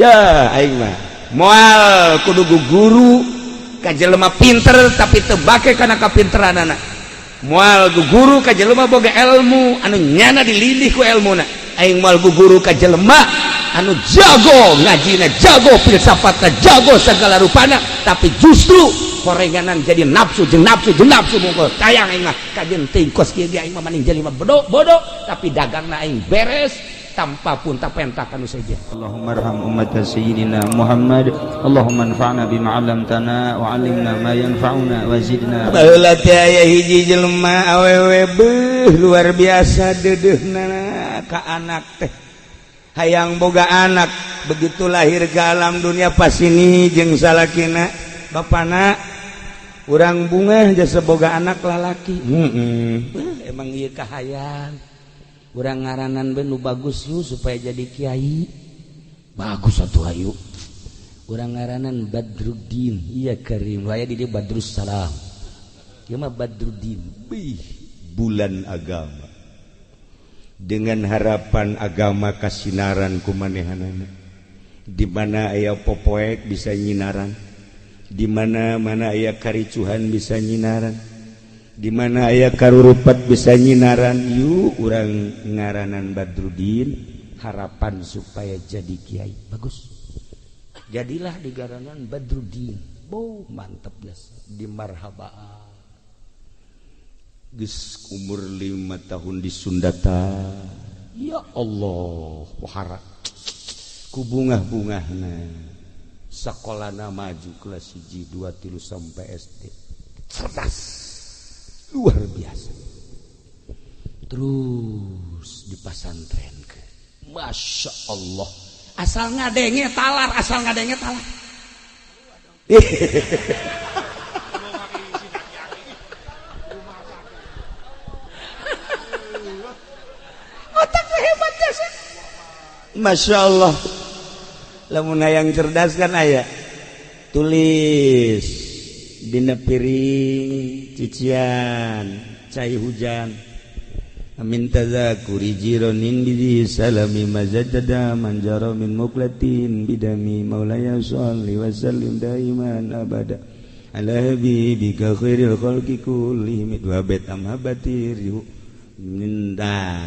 Ya aing mah moal kudu guru ka jelema pinter tapi teu bake kana kapinteranana. Moal guru ka jelema boga ilmu anu nyana dilindih ku elmuna. Aing moal guru ka jelema anu jago ngajina, jago filsafatna, jago segala rupana, tapi justru korenganan jadi nafsu jeung nafsu jeung nafsu mungkul. Tayang aing mah kajen teuing kos kieu ge aing mah maning jelema bodoh bodoh tapi dagangna aing beres tanpa pun tak pentakan saja. Allahumma arham ummat sayyidina Muhammad, Allahumma anfa'na bima 'allamtana wa 'allimna ma yanfa'una wa zidna. Baheula teh aya hiji jelema awewe beuh luar biasa deudeuhna ka anak teh. Hayang boga anak, begitu lahir ke alam dunia pas ini jeung salakina bapana urang bungah jasa boga anak lalaki. Emang ieu kahayang. Urang ngaranan be nu bagus yuk supaya jadi kiai. Bagus atuh ayu. Urang ngaranan Badruddin, iya karim aya di dieu Badrus Salam. Ieu mah Badruddin. Bih, bulan agama. Dengan harapan agama kasinaran kumanehanana. Di mana aya popoek bisa nyinaran. Di mana mana aya karicuhan bisa nyinaran. Di mana aya karurupat bisa nyinaran. Yuk urang ngaranan Badruddin harapan supaya jadi kiai. Bagus. Jadilah digaranan Badruddin. Boh, mantep jas di marhabaan. Geus umur 5 tahun di Sundata. Ya Allah, pohara. Ku bungah-bungahna. Sakolana maju kelas 1, 2, 3 sampai SD. Cerdas. Luar biasa. Terus dipasantrenkeun. Masya Allah. Asal ngadenge talar, asal ngadenge talar. Otak hebat ya sih. Masya Allah. Lamun hayang cerdas kan aya. Tulis dina piring cician cai hujan. Amin tazakuri jironin bi salami mazadada manjara min muklatin bidami maulaya sholli wa sallim daiman abada ala habibika khairil khalqi kullihim wa bait amhabatir minda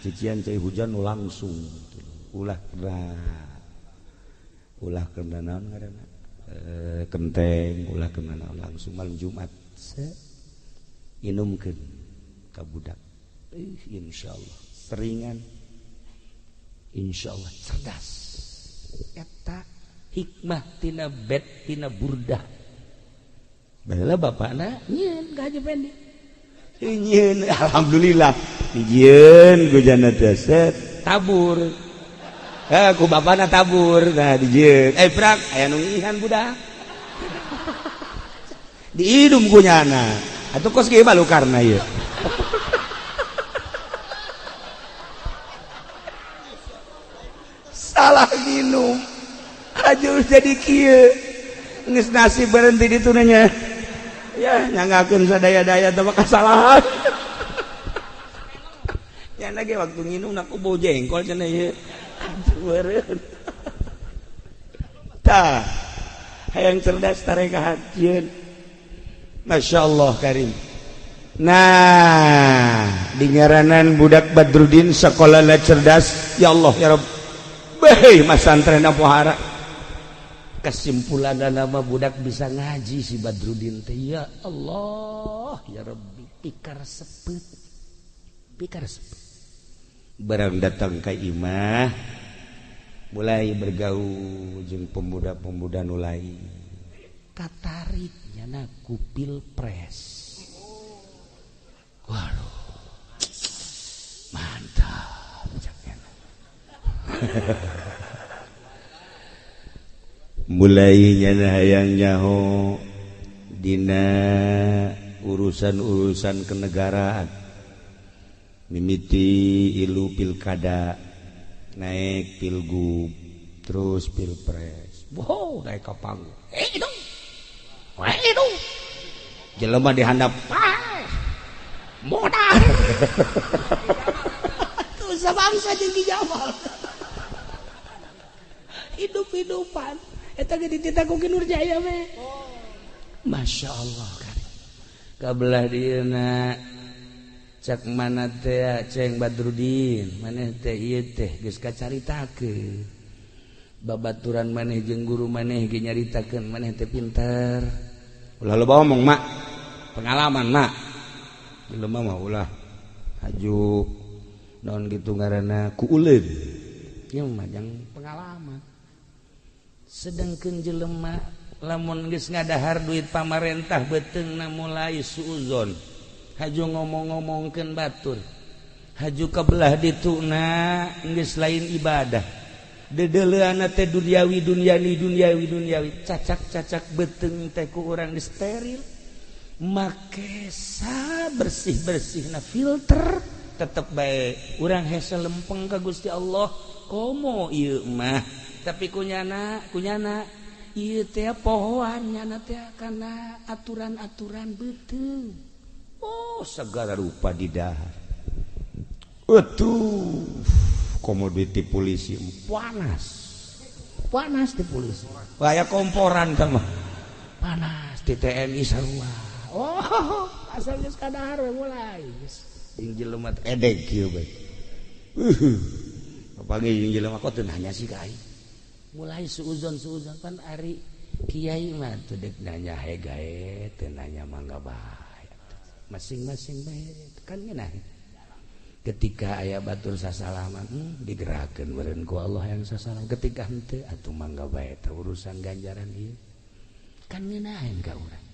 cician cai hujan langsung ulah kena naon ngaranna kenteng ulah kena naon langsung malam Jumat inumkeun ka budak. Insyaallah seringan, insyaallah cerdas. Eta hikmah tina bet tina burdah. Baheula bapakna nyieun ka Haji Pendi. Nyieun alhamdulillah dijieun ku jana teh tabur. Ku bapakna tabur nah dijieun. Prak aya nu ngihan budak. Diidum ku nyana. Atuh kos kieu balukarna ieu. Salah minum aja jadi kieu geus nasib berhenti di tunanya ya nyanggakeun sadaya-daya teh kasalahan. Ya lagi waktu nginum aku bau jengkol cenah ieu. Meureun. Tah hayang cerdas tareka hajieun. Masya Allah karim. Nah di ngaranan budak Badruddin sekolah cerdas. Ya Allah ya Rabb. Beh, masantren pohara. Kesimpulan nama budak bisa ngaji si Badruddin teh. Ya Allah ya Rabbi, pikar sepet. Pikar sepet. Barang datang ka imah mulai bergaul jeung pemuda-pemuda nu lain. Katarik nyana ku pilpres. Waduh. Mantap. Mulai nyana hayang nyaho dina urusan-urusan kenegaraan, mimiti ilu pilkada, naik pilgub, terus pilpres. Wow, naik ke panggung. Itu. Jelema dihandap. Modal. Tuh sabangsa jeung Ki Jamal. Hidup-hidupan eta ge dititah ku Ki Nurjaya we. Masya Allah kan. Kabelah dieuna cak mana teh Ceng Badrudin, maneh teh ieu teh geus kacaritakeun. Babaturan maneh jeung guru maneh ge nyaritakeun maneh teh pinter. Ulah loba omong mak. Pengalaman mak. Jelema mah ulah haju naon gitu ngaranna ku uleun. Ieu mah jang pengalaman. Sedangkeun jelema lamun geus ngadahar duit pamarentah beuteungna mulai suuzon. Haju ngomong-ngomongkeun batur. Haju kabelah dituna geus lain ibadah. Dedeleuana teh duniawi duniawi duniawi duniawi cacak-cacak beuteung teh ku urang disteril. Make sa bersih-bersihna filter tetep bae urang hese lempeng ka Gusti Allah komo ieu mah. Tapi kunyana kunyana ieu teh pohoan nyana teh kana aturan-aturan beuteung. Oh segala rupa didahar. Atuh komo duit di polisi panas. Panas di polisi. Aya komporan tah mah. Panas di TNI sarua. Oh, asal geus kadahar we mulai. Jeung jelema teh edeg kieu bae. Kapanggih jeung jelema kok teu nanya sih ka aing. Mulai suuzon-suuzon pan ari kiai mah teu deuk nanya he gae, teu nanya mangga bae. Masing-masing bae kan ngeunah. Ketika aya batur sasalaman, digerakkeun meureun ku Allah yang sasalam. Ketika henteu atuh mangga bae teh urusan ganjaran ieu. Kan ngeunaheun ka urang.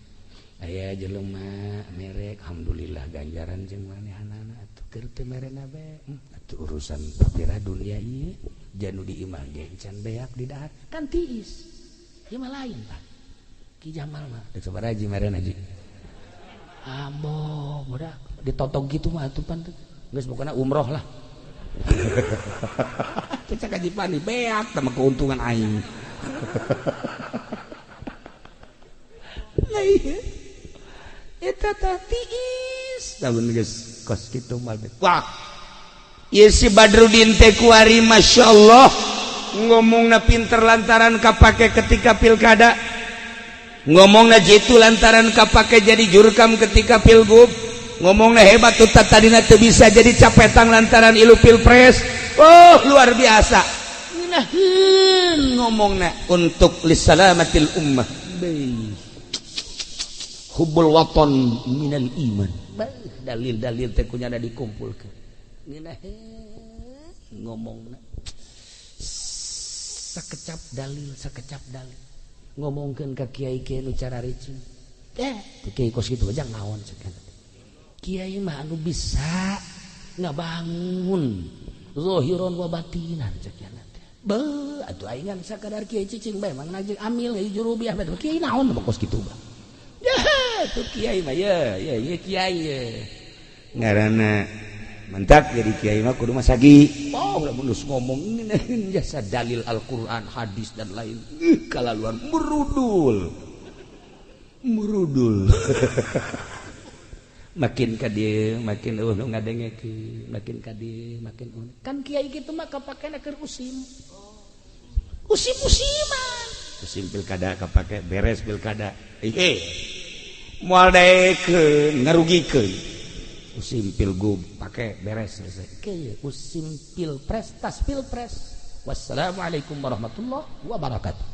Aya jelema merek alhamdulillah ganjaran jeung manehanana atuh keur teu merena bae. Atuh urusan papira dunia ieu janu di imah ge can beak di dahar kan tiis. Ieu mah lain Pak. Ki Jamal mah deuk sabaraha haji merena haji. Ambo budak ditotog gitu mah atuh pan geus pokona umroh lah. Teu cak haji pani beak tah mah keuntungan aing. Lah ieu eta tah tiis lamun geus kos kitu mah. Wah. Ieu si Badrudin teh kuari masyaallah ngomongna pinter lantaran kapake ketika pilkada. Ngomongna jitu lantaran kapake jadi jurkam ketika pilgub. Ngomongna hebat tuh tadina teu bisa jadi capetang lantaran ilu pilpres. Oh luar biasa. Ngeunaheun ngomongna untuk lisalamatil ummah. Hubbul waton minal iman. Dalil-dalil teh kunyana dikumpulkeun. Ngeunaheun ngomongna sakecap dalil sakecap dalil. Ngomongkeun ka kiai-kiai nu cararicing. Kiai kos kitu aja naon cek. Kiai mah anu bisa ngabangun zahiron wa batinan cek nya teh. Beuh atuh aing sakadar kiai cicing bae mah ngajeng amil jurubiah bae kiai naon mah kos kitu bah. Ya tuh kiai mah ye ye ye kiai ye. Ngaranna mantap jadi kiai mah kudu masagi. Oh lamun geus ngomong ngeunaheun jasa dalil Al-Qur'an, hadis dan lain. Kalaluan merudul. Merudul. Makin ka dieu makin eueuh nu ngadengekeun, makin ka dieu makin eueuh. Kan kiai kitu mah kapakena keur usim. Usim-usiman. Usim pilkada kapake beres pilkada. Moal daekeun ngarugikeun. Usim pilgub pake beres selesai. Kieu usim pilpres tas pilpres. Wassalamualaikum warahmatullahi wabarakatuh.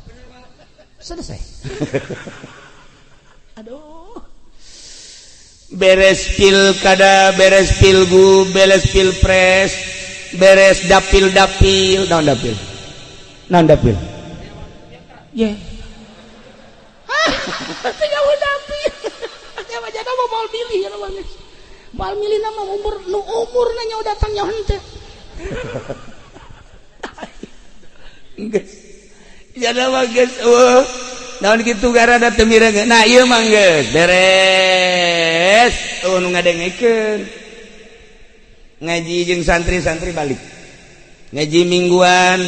Selesai. Aduh. Beres pilkada, beres pilgub, beres pilpres, beres dapil-dapil, naon dapil? Naon dapil? Ye. Ah, teu nyaho dapil. Nya mah jadi moal milih ya mah. Moal milih nama umur nu umurna nya datang nya henteu. Geus. Jadi mah geus eueuh. Naon kitu garada teu mireungeun. Nah ieu mah geus beres. Eueuh nu ngadengekeun. Ngaji jeung santri-santri balik. Ngaji mingguan,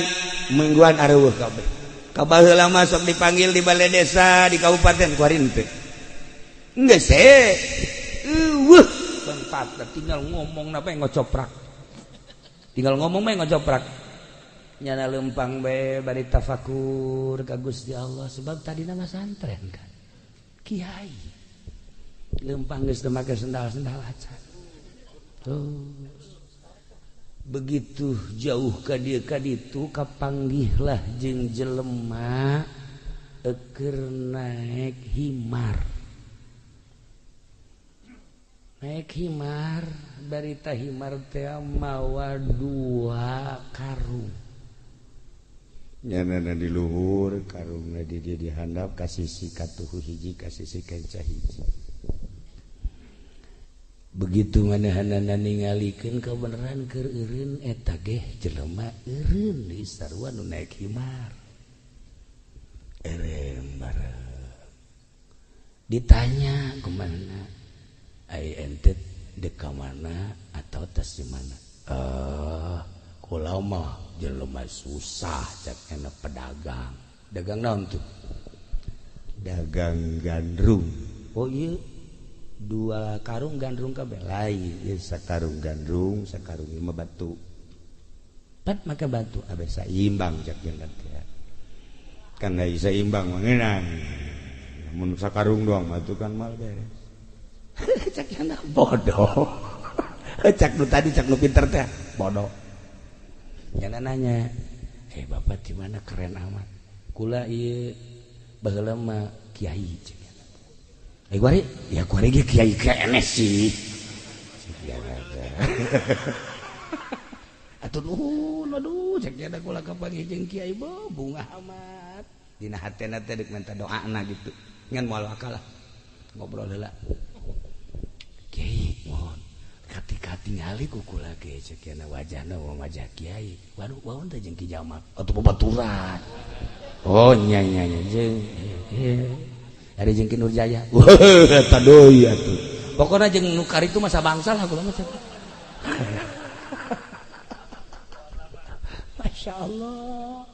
mingguan areueuh kabeh. Ka baheula mah sok dipanggil di balai desa, di kabupaten kuari henteu. Geus heh. Eueuh tempat tinggal ngomong napa ngocoprak. Tinggal ngomong mah ngocoprak. Nyana lempang bae bari tafakur ka Gusti Allah, sebab tadi nama santren kan kiai lempang geus teu make sendal-sendal acan. Terus begitu jauh ka dieu ka ditu, kapanggihlah jeung jelema keur naek himar, naek himar, barita himar teh mawa dua karung. Nyanana di luhur karungna, di dia dihandap, kasisi katuhu hiji, kasisi kenca hiji. Begitu manehanana ningalikeun, kebenaran keur eureun eta ge jelema eureun di sarua nu naek himar. Erem bareng ditanya, "Kemana ai ente, dek ka mana atau tas di mana?" "Eh, kula mah jelema susah," cak enak, "pedagang." "Dagang naon tuh?" "Dagang gandrung." "Oh iya, dua karung gandrung kabeh?" "Lain ieu, sakarung gandrung, sakarung ieu mah batu." "Pat make batu?" "Abe saimbang," cak jeung teh. Kan da saimbang mah ngeunang, mun sakarung doang mah tuh kan mal beres. Cak yang bodoh, cak nu tadi, cak nu pinter teh bodoh. Jangan nanya, "Eh, bapak di mana, keren amat?" "Kula ieu baheula mah kiai," cek. "Eh, kuari ya, kuari ge kiai keneh sih." Cek teh. "Atuh nuhun, aduh," cek nya, "kula kapanggih jeung kiai bungah amat." Dina hatena teh deuk minta doana gitu, ngan moal akalah ngobrol heula. "Kiai, mohon ketika tingali ku kula ge," cek nya, "wajahna wajah kiai." "Waduh, waun teh jeung Ki Jamal atuh babaturan." "Oh nya nya nya, jeung ari jeung Ki Nurjaya." Wah, eta deui atuh. Pokona jeung nu itu masa bangsa lah kula mah. Masya Allah.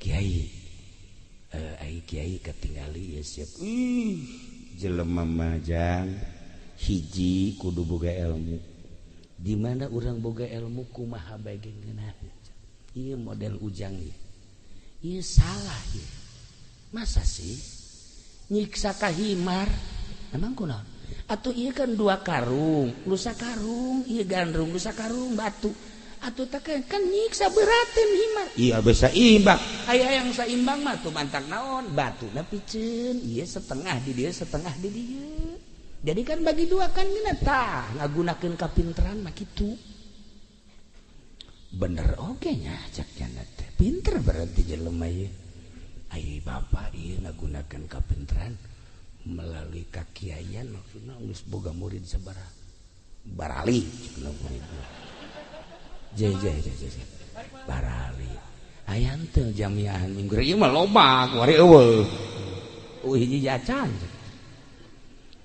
"Kiai, ai kiai ketinggali ya siap." Ih, jelema majang hiji kudu boga ilmu. Di mana urang boga ilmu kumaha bae ge ngeunah. Ieu model Ujang ieu. Ieu salah ieu. Masa sih nyiksa ka himar? Emang kunaon? Atuh ieu kan dua karung, lu sakarung ieu gandrung, lu sakarung batu. Atuh tak kan nyiksa beratin himar. Iya bisa imbang. Aya yang saimbang mah tuh mantak naon? Batuna piceun, ieu setengah di dieu, setengah di dieu. Jadi kan bagi dua kan geuna tah ngagunakeun kapinteran mah kitu. Bener oge nya cak nya teh. Pinter berarti jelema ieu. Ai bapak ieu ngagunakeun kapinteran melalui kakiaian, maksudna geus boga murid sabaraha? "Barali," cenah murid. Je je je je. "Barali. Aya teu jamiahan minggu ieu mah loba, kuari eueuh. Eueuh hiji jacan."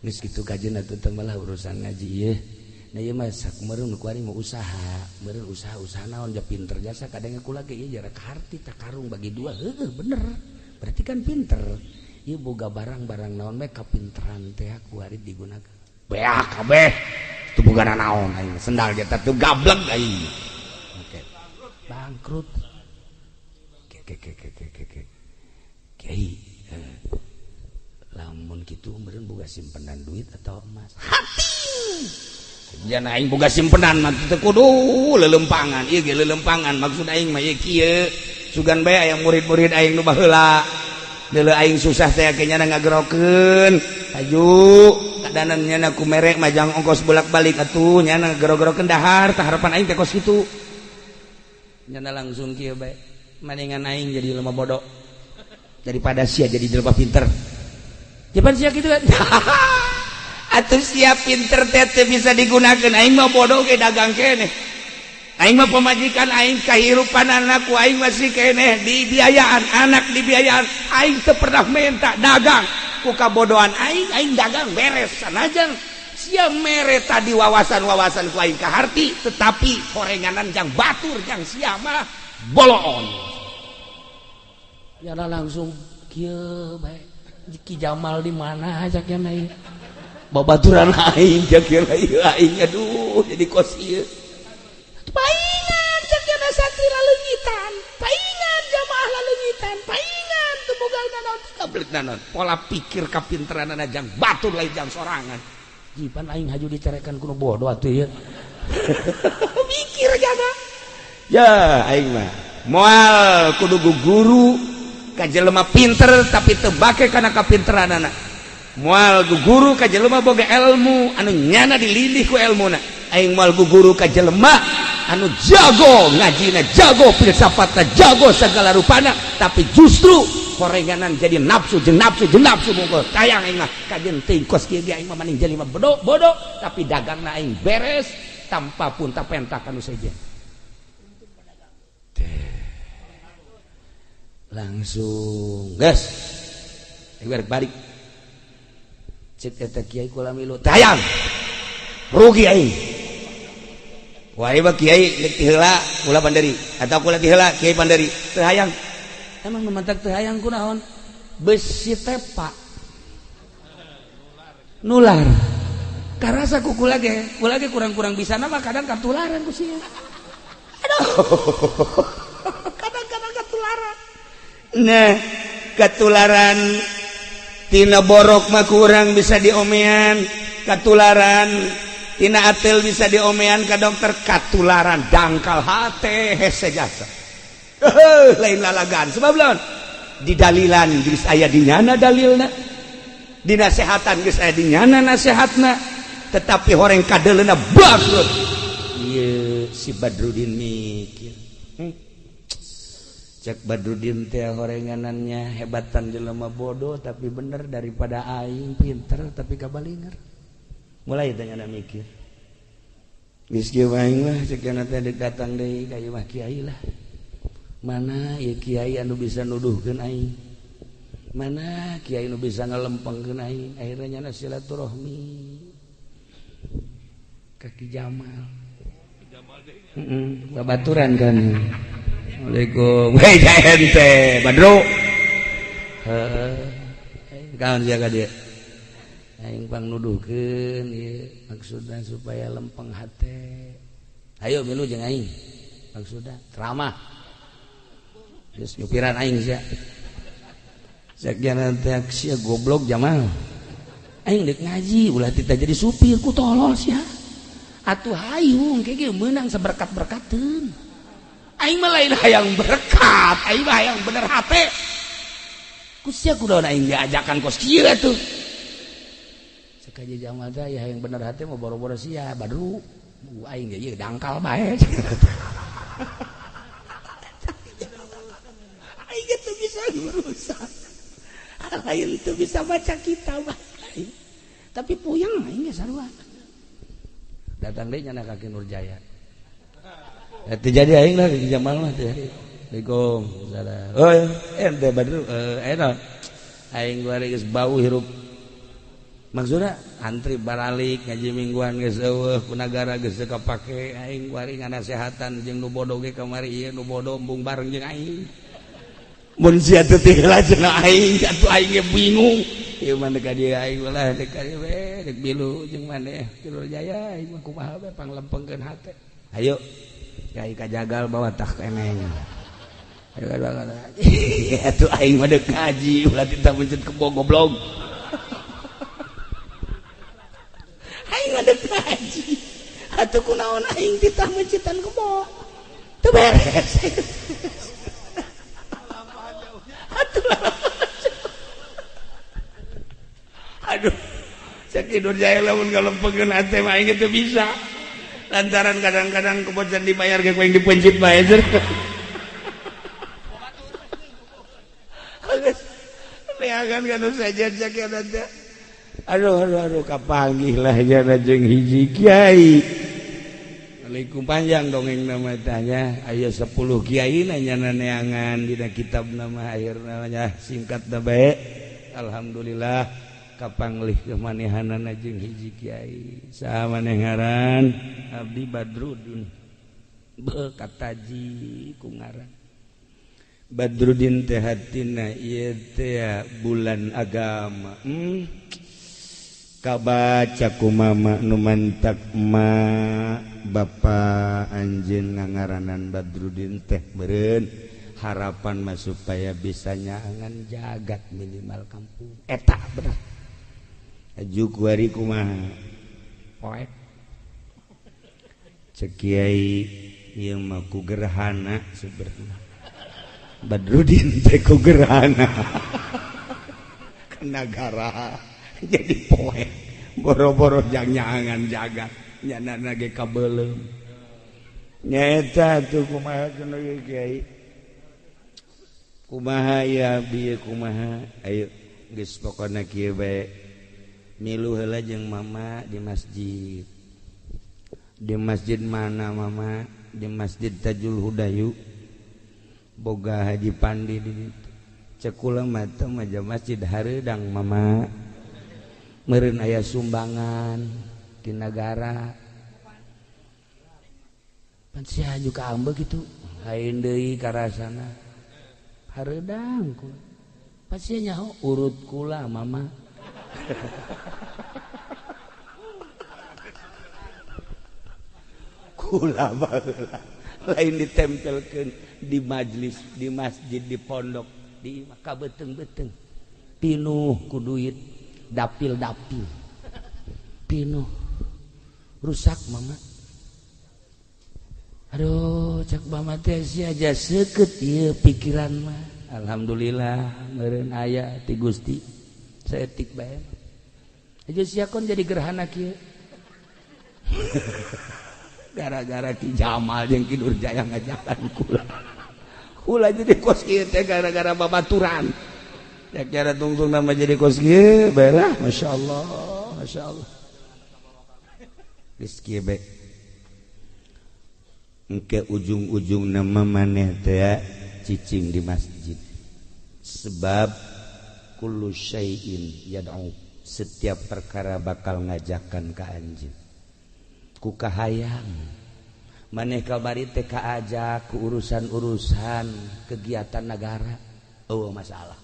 Geus kitu kajeun atuh teh malah urusan ngaji ieu. Nah ieu mah sakumareun kuari mau usaha, meureun usaha-usaha naon ja pinter jasa kadang kula ge ieu jarak harti tak karung bagi dua, heueuh bener. Berarti kan pinter. Ieu boga barang-barang naon meh kapinteran teh kuari digunakan. Beak kabeh. Teu boga naon aing, sendal ge teh gablek aing. Oke. Bangkrut. Ke ke ke ke ke ke. Kiai, lamun kitu meureun boga simpenan duit atau emas. Hati. Jangan aing boga simpenan mah teu kudu lelempangan. Ieu ge lelempangan maksud aing mah ieu kieu. Sugan bae aya murid-murid aing nu baheula. Deuleu aing susah teh ke nyana ngagerokeun. Haju kadanan nyana ku merek majang ongkos bolak-balik atuh nyana gero-gerokeun dahar tah harapan aing teh kos kitu. Nyana langsung kieu bae. Mendingan aing jadi lemah bodoh daripada sia jadi jelema pinter. Japan sia kitu kan. Atuh sia pinter teh teu bisa digunakeun, aing mah bodoh ge dagang keneh. Aing mah pemajikan aing, kahirupan anakku aing masih keneh dibiayaan, anak dibiayaan, aing teu pernah minta dagang. Ku kabodohan aing, aing dagang beres sanajan sia mere tadi wawasan-wawasan ku aing kaharti, tetapi horenganan jang batur jang sia mah boloon. Nyana langsung kieu bae. Ki Jamal di mana cak nya ieu? Babaturan aing cak ieu aing, aduh jadi kos ieu. Baik. Laleungitan, paingan jamaah laleungitan, paingan teu boga naon kabelit naon. Pola pikir kapinteranana jang batur lain jang sorangan. Jipan aing haju dicarekan ku nu bodoh atuh ieu. Mikir jaga. Ya aing mah moal kudu guru ka jelema pinter tapi teu bake kana kapinteranana. Moal guru ka jelema boga ilmu anu nyana dilindih ku elmuna. Aing moal guru ka jelema anu jago ngajina, jago filsafatna, jago segala rupana, tapi justru horenganan jadi nafsu jeung nafsu jeung nafsu mungkul. Tayang aing mah kajen teuing kos kieu ge aing mah maning jelema bodoh bodoh tapi dagangna aing beres tanpa pun tapenta kanu sejen. Langsung gas balik cek eta kiai kula milu tayang rugi aing. Wah ieu kiai deuk ti heula kula panderi atau kula ti heula kiai panderi teu hayang. Emang nu mantak teu hayang kunaon? Besi tepa nular karasa ku kula ge kurang-kurang bisa nama kadang katularan ku sia. Aduh kadang-kadang katularan. Nah katularan tina borok mah kurang bisa diomean, katularan tina atel bisa diomean ka dokter, katularan dangkal hate hese jasa. Lain lalagan sebab lawan didalilan geus aya di nyana dalilna, dinasehatan geus aya di nyana nasehatna, tetapi horeng kadeleuna bangkrut. Ieu si Badrudin mikir. Cek Badrudin teh horenganannya hebatan jelema bodoh tapi bener daripada aing pinter tapi kabalinger. Mulai teh nyana mikir. Geus kieu aing lah cek nyana teh datang deui ka ieu mah kiai lah. Mana ieu kiai anu bisa nuduhkeun aing? Mana kiai anu bisa ngalempengkeun aing? Akhirnya nyana silaturahmi ka Ki Jamal. Heeh, babaturan kan. Assalamualaikum. Hei ente Badru. Heeh. Kaon sia ka dieu? Aing pang nuduhkeun ieu maksudna supaya lempeng hate. Ayo milu jeung aing. Maksudna ceramah. Geus nyupiran aing sia. Sakian teh sia goblok Jamal. Aing deuk ngaji ulah tita jadi supir ku tolol sia. Atuh hayu engke ge meunang saberkat-berkateun. Aing mah lain hayang berkat, aing mah hayang bener hate. Ku sia kudaon aing diajakan kos kieu atuh. Cek aja Jamal teh ya hayang bener hate mah boro-boro sia Badru. Aing ge ieu dangkal bae. Aing ge teu bisa ngurusan. Lain teu bisa baca kitab aing. Tapi puyeng aing ge sarua. Datang deui nyana ka Ki Nurjaya. Teu jadi aing lah Ki Jamal mah teu jadi. Assalamualaikum. Salam. Oh, ente Badru enak. Aing gua geus bau hirup. Maksudna antri baralik ngaji mingguan geus eueuh ku nagara geus teu kapake aing kuari nganasehatan jeung nu bodoh ge kamari ieu nu bodoh embung bareng jeung aing. Mun sia teu ti heula cenah aing atuh aing ge bingung. Ieu mah deuk ka dieu aing ulah deuk ka dieu we deuk milu jeung maneh Ki Nurjaya aing mah kumaha we panglempengkeun hate. Ayo kiai kajagal bawa tak eneng. Ayo atuh aing mah deuk ngaji ulah titah mencet kebo goblok. Aing mah deuk ngaji. Atuh kunaon aing titah mencitan kebo. Teu beres. Atuh aduh, cek Ki Nurjaya lamun ngalempengkeun hate mah aing teu bisa. Lantaran kadang-kadang kebocan dibayar ge ku aing dipencit bae. Neangan kan saja cek teh. Aduh aduh aduh kapanggih lah jana jeung hiji kiai. Assalamualaikum panjang dongeng nama tanya aya 10 kiai nanya neangan dina kitab nama akhirna nya singkat da bae. Alhamdulillah kapanglih kemanehanana jeung hiji kiai. Saha maneh ngaran? Abdi Badrudin. Beuh kataji ku ngaran. Badrudin teh hatina ieu teh bulan agama. Kabaca ku mama nu mantak ma Bapak anjeun ngangaranan Badrudin teh meureun harapan mah supaya bisa nyaangan jagat minimal kampung eta bener aju kuari kumaha poek cek kiai ieu mah ku gerhana sebenarnya Badrudin teh ku gerhana kena gara jadi poek boro-boro jang nyaangan jagat nyana ge kabeuleum nyaeta tuh kumaha cenah kiai kumaha ya bieu kumaha ayo geus pokona kieu bae milu heula jeung mama di masjid. Di masjid mana mama? Di Masjid Tajul Hudayu boga Haji Pandi di ditu. Cek kula mah teu maja masjid hareudang mama meureun aya sumbangan di nagara pan sia juga ambeu kitu lain deui karasana hareudang kula pasti nyaho urut kula mama. Kula baheula lain ditempelkeun di majlis, di masjid, di pondok, di imah kabeuteung-beuteung pinuh ku duit dapil-dapil pinuh rusak mama. Aduh cek mama teh sia aja seukeut ieu pikiran mah. Alhamdulillah meureun aya ti Gusti saeutik bae. Aja sia kon jadi gerhana kieu. Gara-gara Ki Jamal jeung Ki Nurjaya ngajakan kula. Kula jadi kos kieu teh gara-gara babaturan. Cek cara tungtung nama jadi kos kieu bae lah masyaallah, masyaallah. Geus kieu bae. Engke ujung-ujung nama maneh teh cicing di masjid. Sebab kullu syai'in yad'u, setiap perkara bakal ngajakan ka anjeun. Ku kahayang maneh kabari teh kaajak ku urusan-urusan kegiatan negara, eueuh masalah.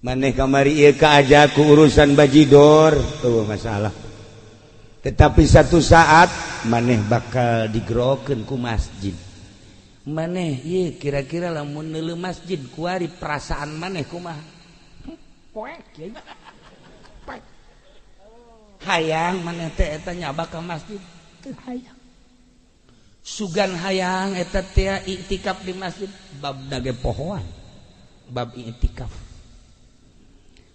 Maneh kamari ieu kaajak ku urusan bajidor, eueuh masalah. Tetapi satu saat maneh bakal digerokeun ku masjid. Maneh ieu kira-kira lamun neuleuh masjid kuari perasaan maneh kumaha? Poek ye. Poek. Hayang maneh teh eta nyaba ka masjid teu hayang. Sugan hayang eta teh iktikaf di masjid bab dage pohoan. Bab iktikaf.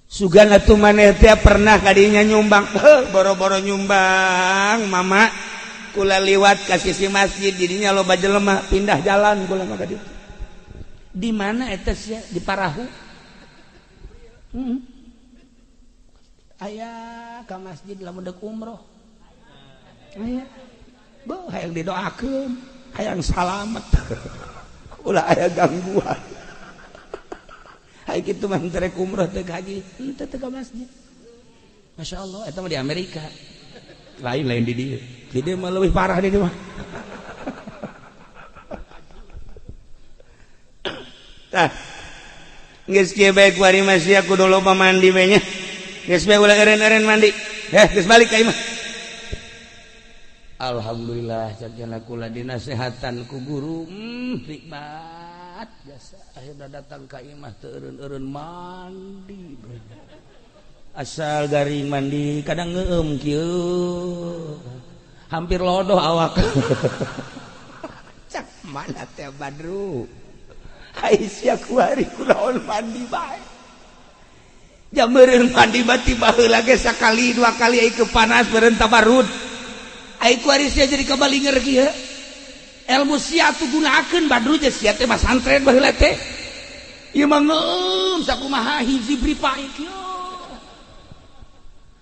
Sugan atuh maneh teh pernah kadinya nyumbang, boro-boro nyumbang mama kula liwat ka sisi masjid jadinya loba jelema pindah jalan kula mah ka ditu. Di mana eta sia? Di parahu. Aya ka masjid lamun deuk umroh. Aya. Beuh hayang didoakeun, hayang salamet. Ulah aya gangguan. Hayang kitu mah teu rek umroh teu haji, henteu teu ka masjid. Masya Allah, eta mah di Amerika. Lain-lain di dieu. Di dieu mah leuwih parah di dieu mah. Tah. Geus kieu bae kuari mah sia kudu loba mandi bae nya. Geus bae ulah eureun-eureun mandi. Heh, geus balik ka imah. Alhamdulillah cak kula dinasehatan ku guru, nikmat jasa akhirna datang ka imah teu eureun-eureun mandi. Asal garing mandi kadang ngeueum kieu. Hampir lodoh awak. Cak mana teh Badru? Hai sia kuari kunaon mandi bae. Jam meureun mandi bati baheula ge sakali dua kali ai kepanas meureun tabarud. Ai kuari sia jadi kabalinger kieu. Ilmu sia atuh gunakeun Badru je sia teh masantren baheula teh. Ieu mah ngeueum sakumaha hiji bripa kieu.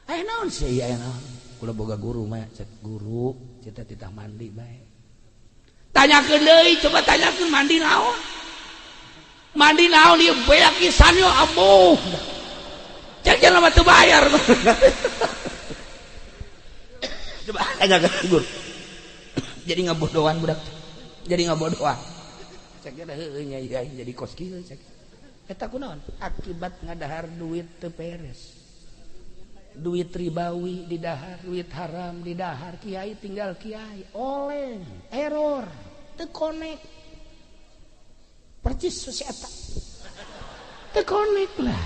Aya naon sih aya naon? Kula boga guru mah cek guru cita-cita mandi bae. Tanyakeun deui coba tanyakeun mandi naon? Mandi naon ieu beak pisan yo abuh. Cek jelema teu bayar. Coba tanyakeun guru. Jadi ngabodohan budak. Jadi ngabodohan. Cek nya heueuh nya ieu jadi kos kieu cek. Eta kunaon? Akibat ngadahar duit teu beres. Duit ribawi di dahar, duit haram di dahar, kiai tinggal kiai, oleng, error, teu connect. Percis si eta. Teu connect lah.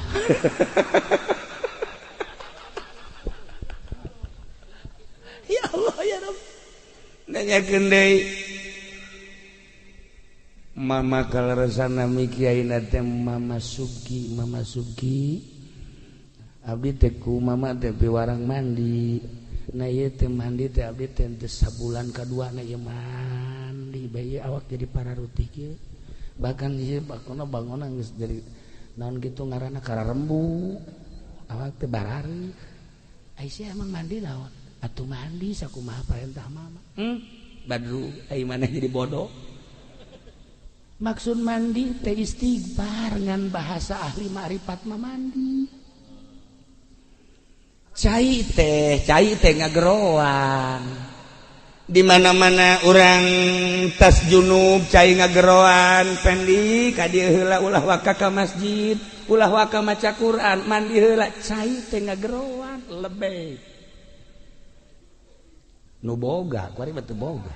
Ya Allah ya Rabb. Nanyakeun deui. Mama kaleresana mi kiai teh Mama Subki, Mama Subki. Abdi teh ku mama teh piwarang mandi. Nah ieu teh mandi teh abdi teh teu sabulan kadua na ieu mandi bae awak jadi pararutih kieu. Bahkan ieu bakona bangona geus jadi naon kitu ngaranna kararembu. Awak teh barari. Ai sia emang mandi naon? Atuh mandi sakumaha perintah mama. Badru ai maneh jadi bodoh. Maksud mandi teh istighfar ngan bahasa ahli ma'rifat mah mandi. Cai teh ngageroan. Di mana-mana urang tas junub cai ngageroan, pendi ka dieu heula ulah waka ka masjid, ulah waka maca Quran, mandi heula cai teh ngageroan lebih. Nu boga, ku ari mah teu boga.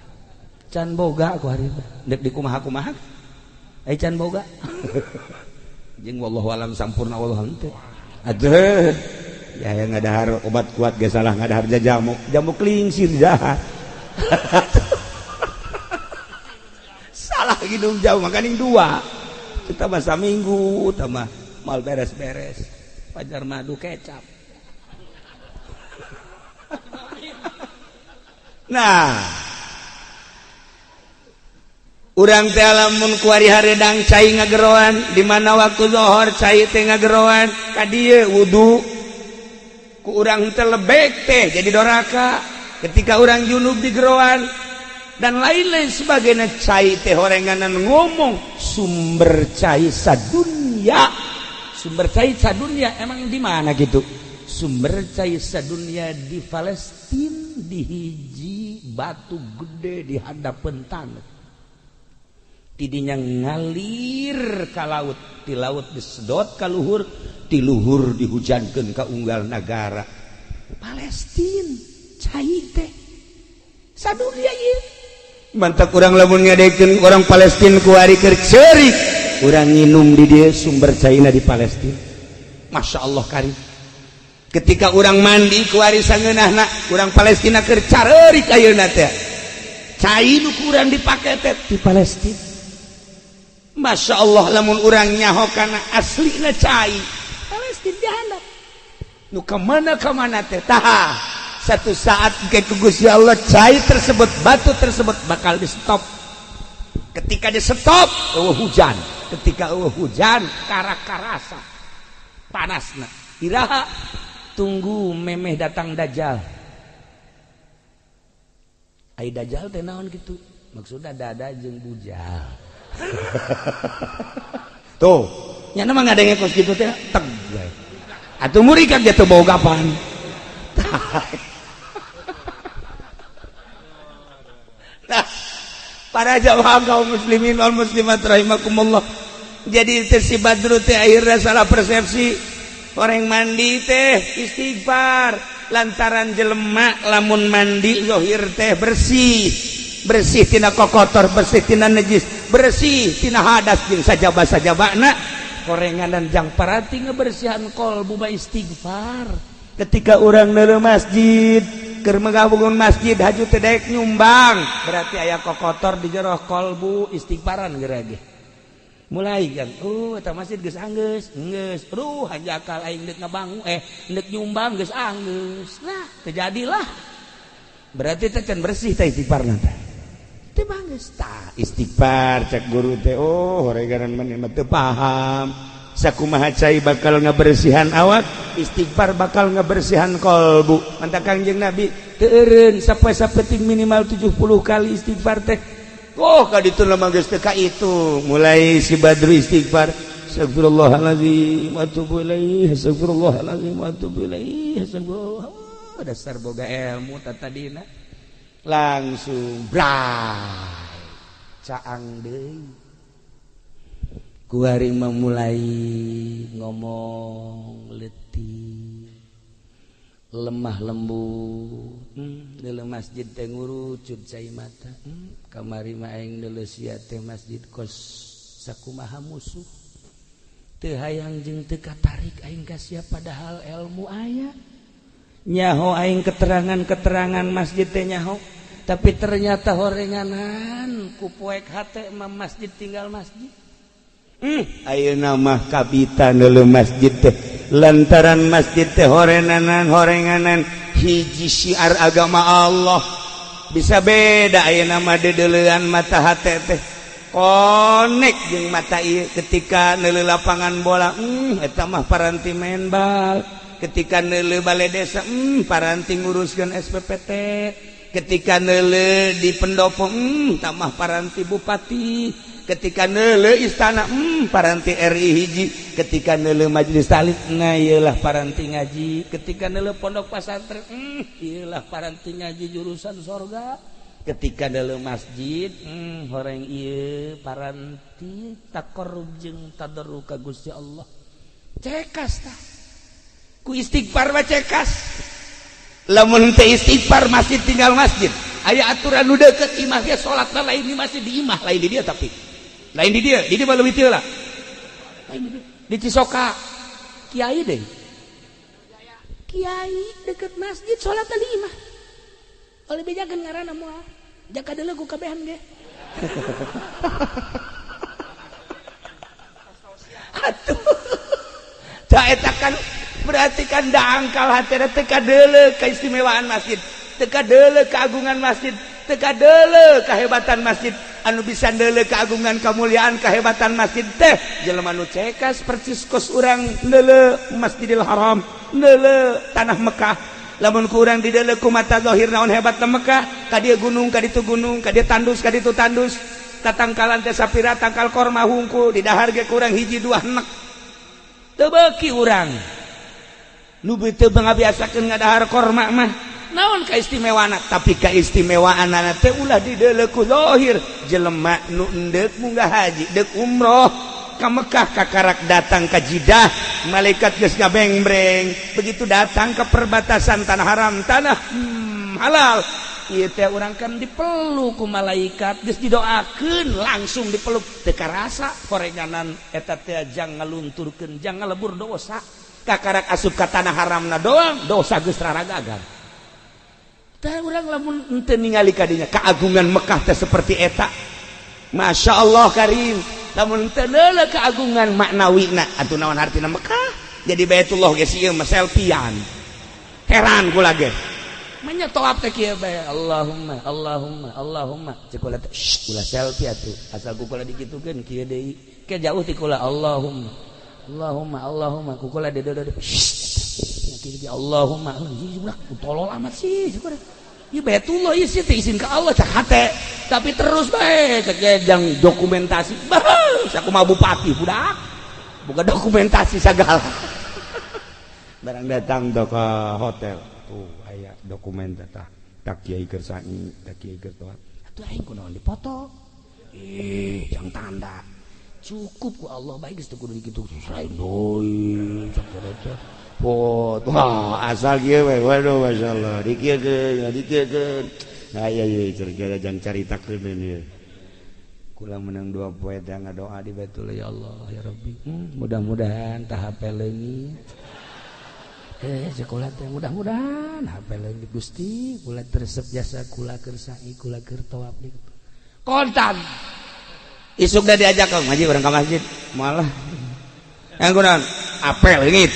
Can boga ku ari mah. Deuk dikumaha-kumaha. Ai can boga. Jeung wallahu alam sampurna wallahu henteu. Aduh. Ya yang ngadahar obat kuat ge salah ngadahar jamu. Jamu klingsir jahat. Salah hidung jauh makaning dua. Kita masa minggu tambah mal beres-beres. Pajar madu kecap. Nah, urang teh lamun kuari haredang cai ngageroan, di mana waktu zohor cai teh ngageroan, ka dieu wudu ku urang teh lebek teh jadi doraka. Ketika urang junub digeroan dan lain-lain sebagainya, cai teh horenganan ngomong sumber cai sadunya. Sumber cai sadunya emang di mana gitu? Sumber cai sadunya di Palestina, di hiji batu gede di hadapan tanah. Tidinya ngalir ka laut, di laut disedot ka luhur, ti luhur dihujankeun ka unggal nagara. Palestina cai teh sadunya ieu. Mantap urang lamun ngadekeun orang Palestina ku ari keur ceurik, urang nginum di dieu sumber caina di Palestina. Masya Allah karim. Ketika urang mandi ku ari sangeunahna, urang Palestina keur careurik ayeuna teh. Cai nu ku urang dipake teh di Palestina. Masya Allah lamun urang nyaho kana aslina cai Palestina dihandap. Nu kamana-kamana teh tah. Satu saat ke Gusti Allah cai tersebut, batu tersebut bakal di stop. Ketika di stop, eueuh hujan. Ketika eueuh hujan, kara-karasa panasna. Iraha tunggu memeh datang dajjal. Ai dajjal teh naon kitu? Maksudna dada jeung bujal. Tuh, nya mah ngadenge kos kitu teh teg we. Atuh murid kan teu boga pan. Nah, para jamaah kaum muslimin wal muslimat rahimakumullah. Jadi teh si Badru teh akhirnya salah persepsi. Orang mandi teh istighfar lantaran jelema lamun mandi zohir teh bersih, bersih tina kokotor, bersih tina najis, bersih tina hadas jeung sajaba-sajabana. Korengan dan jang parati ngebersihan kolbu mah istighfar. Ketika urang neuleuh masjid, keur megabungun masjid haju teh daek nyumbang, berarti aya kokotor di jero kolbu, istighfaran geura ge. Mulai kan, eta masjid geus anggeus, geus, ruh hanjakal aing deuk ngabangun, deuk nyumbang geus anggeus. Nah, terjadilah. Berarti teh can bersih teh istighfarna teh. Teu banggeus tah istighfar cek guru teh, oh horegaran maneh mah teu paham. Sakumaha cai bakal ngabersihan awak, istighfar bakal ngabersihan kolbu. Mantap Kangjeng Nabi teu eureun sapoe-sapeting minimal 70 kali istighfar teh. Oh kaditu mah geus teu kaitu. Mulai si Badru istighfar, astagfirullahalazim wa atubu ilaihi, astagfirullahalazim wa atubu ilaihi, astagfirullah. Dasar boga ilmu tatadina. Langsung bray caang deui. Kuari memulai ngomong letih. Lemah lembut. Deuleu masjid teh ngurucut cai mata. Kamari mah aing deuleu sia teh masjid kos sakumaha musuh. Teu hayang jeung teu katarik aing ka sia padahal ilmu aya. Nyaho aing keterangan-keterangan masjid teh nyaho, tapi ternyata horenganan ku poek hate mah masjid tinggal masjid. Ayeuna mah kabita deuleu masjid teh lantaran masjid teh horenanan horenganan hiji syiar agama Allah. Bisa beda ayeuna mah deudeulean mata hate teh konek jeung mata ieu ketika neuleu lapangan bola, eta mah paranti main bal. Ketika neuleu balai desa, paranti nguruskeun SPPT. Ketika neuleu di pendopo, tamah paranti bupati. Ketika neuleu istana, paranti RI hiji. Ketika neuleu majelis taklim, nah ieulah paranti ngaji. Ketika neuleu pondok pesantren, ieulah paranti ngaji jurusan sorga. Ketika neuleu masjid, horeng ieu paranti taqarrub jeung tadarru ka Gusti Allah. Cekas tah ku istighfar mah cekas. Lamun teu istighfar masjid tinggal masjid. Aya aturan nu deukeut imah ge salatna lain di masjid, di imah lain di dia, tapi lain di dia, di dia mah leuwih teu lah. Lain di dia. Di Cisoka kiai deh. Kiai deukeut masjid salatna di imah. Oleh bejakeun ngaranna moal. Jaka deuleu ku kabehan ge. Atuh. Da eta kan berarti kan dangkal hatena teu kadeuleu keistimewaan masjid, teu kadeuleu keagungan masjid, teu kadeuleu kehebatan masjid. Anu bisa ndeuleu keagungan, kemuliaan, kehebatan masjid teh jelema nu cekas percis kos urang ndeuleu Masjidil Haram, ndeuleu tanah Mekah. Lamun ku urang dideuleu ku mata zahir naon hebatna Mekah, ka dieu gunung, ka ditu gunung, ka dieu tandus, ka ditu tandus. Tatangkalan teh sapira tangkal korma hungkul, didahar ge kurang hiji dua henek. Teu beuki urang. Nu teu ngabiasakeun ngadahar korma mah naon kaistimewaanna, tapi kaistimewaanna teh ulah dideuleu ku zahir. Jelema nu endeuk munggah haji, deuk umroh ka Mekah, kakarak datang ka Jidah, malaikat geus ngabengbreng. Begitu datang ke perbatasan tanah haram, tanah halal, ieu teh urang kan dipeluk ku malaikat, geus didoakeun langsung dipeluk, teu karasa horenganan eta teh jang ngalunturkeun, jang ngalebur dosa. Kakarak asup ka tanah haramna doang dosa geus raragagan. Tah urang lamun henteu ningali kadinya keagungan Mekah teh seperti eta, Masya Allah karim. Lamun henteu neuleuh keagungan maknawina atuh naon hartina Mekah jadi Baitullah geus ieu mah selfiean. Heran kula ge manya toap teh kieu bae, Allahumma Allahumma Allahumma cek kula teh, ulah selfie atuh, asal ku kula dikitukeun kieu deui ke jauh ti kula, Allahumma Allahumma Allahumma kukula dedo-dedo. Allahumma ulah tolol amat sih. Ieu Baitullah ieu sih teh izin ka Allah cak hate. Tapi terus bae cek jang dokumentasi. Bah, sakumaha bupati budak. Boga dokumentasi sagala. Barang datang do ke hotel. Tuh aya dokumen tah. Tak kiai keur sa'i, tak kiai keur toat. Atuh aing kunaon dipoto? Ih, jang tanda. Cukup ku Allah baik geus teu kudu dikitu selain deui cak teh. Foto asal kieu we, waduh masyaallah dikieukeun dikieukeun. Nah ieu ieu cerita jang caritakeun ieu. Kula menang dua poe teh ngadoa di Baitullah, ya Allah ya Rabbi. Mudah-mudahan tah HP leungit. Sekolah teh mudah-mudahan HP leungit Gusti, kula teresep jasa kula keur sa'i, kula keur tawaf di. Kontan. Isuk dah diajak ke ngaji orang ke masjid malah yang kunaon apel leungit.